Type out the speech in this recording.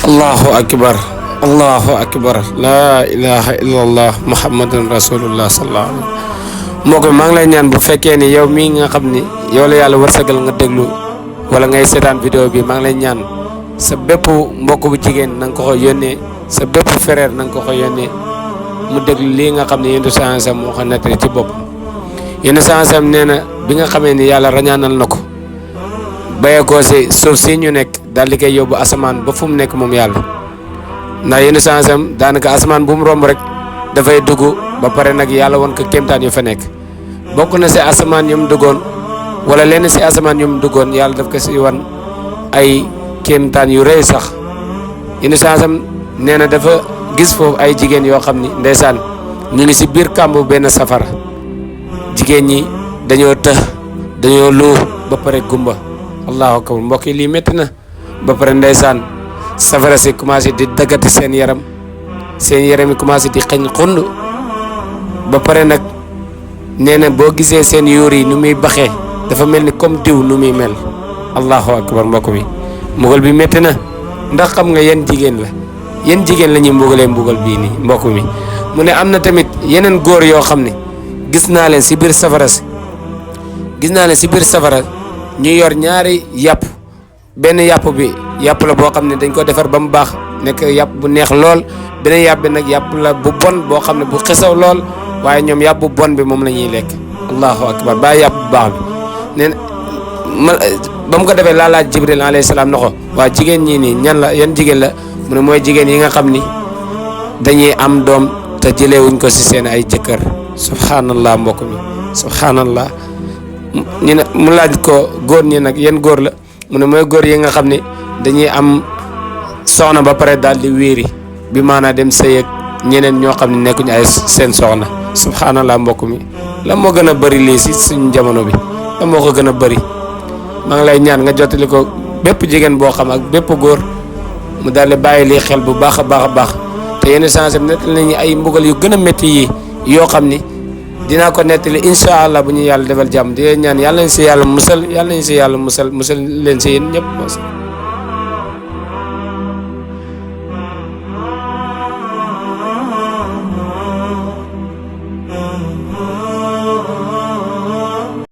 allahu akbar allahu akbar la ilaha illallah muhammadun rasulullah sallallahu alaihi wasallam. Mbokk mi maa ngi lay ñaan bu fekkee ni yow mii nga xam ni yow la yàlla wërsëgal nga déglu wala ngay seetaan vidéo bi, maa ngi lay ñaan sa bépp mbokk bu jigéen na nga ko yónnee, sa bépp frère na nga ko yónnee mu déglu lii nga xam ne yéen a moo ko nettali ci bopp. yéen a nee na bi nga xamee ni yàlla rañaanal na ko bayeekoo si suuf si ñu nekk daal di koy yóbbu asamaan ba fu mu nekk moom yàlla, ndax yéen a daanaka asamaan bu mu romb rek dafay dugg ba pare nag yàlla won ko kéemtaan yu fa nekk. bokk na si asamaan yu mu duggoon wala lenn si asamaan yu mu duggoon yàlla daf ko si wan ay kéemtaan yu rëy sax. yéen a nee na dafa gis foofu ay jigéen yoo xam ni ndeysaan ñu ngi si biir kàmbu benn safara. jigéen ñi dañoo tëx dañoo lu ba pare gumba. allahu akbar mbokk yi lii métti na ba pare ndeysaan safara si commencé di daggati seen yaram yi commencé di xañ xund ba pare nag nee na boo gisee seen yuur yi nu muy baxee dafa mel ni comme diw nu muy mel. allahu akbar mbokk mi mbugal bi métti na. ndax xam nga yan jigéen la ñuy mbugalee mbugal bii nii mbokk mi. mu ne am na tamit yeneen góor yoo xam ne gis naa leen si biir safara ñu yor ñaari yàpp. benn yàpp bi yàpp la boo xam ne dañ ko defar ba mu baax nekk yàpp bu neex lool, beneen yàpp bi nag yàpp la bu bon boo xam ne bu xesaw lool, waaye ñoom yàpp bu bon bi moom la ñuy lekk. allahu akbar ba yàpp bu baax bi nee na ba mu ko defee laa laaj Jibril alayhi salaam na ko waa jigéen ñii nii ñan la yan jigéen la mu ne mooy jigéen yi nga xam ni dañuy am doom te jëleewuñ ko si seen ay jëkkër. subhanallah mbokk mi subhanallah. ñu ne mu laaj ko góor ñi nag yan góor la mu ne mooy góor yi nga xam ne dañuy am soxna ba pare daal di wéeri bi maanaa dem sëy ak ñeneen ñoo xam ne nekkuñu ay seen soxna. subhanallah mbokk mi la moo gën a bëri lii si suñu jamono bi la moo ko gën a bëri. maa ngi lay ñaan nga jottali ko bépp jigéen boo xam ak bépp góor mu daal di bàyyi lii xel bu baax a baax te yenn changé nettali nañu ay mbugal yu gën a métti yi yoo xam ni dinaa ko nettali incha allah bu ñu yàlla defal jàmm di leen ñaan yàlla nañ si yàlla musal leen si yéen ñëpp.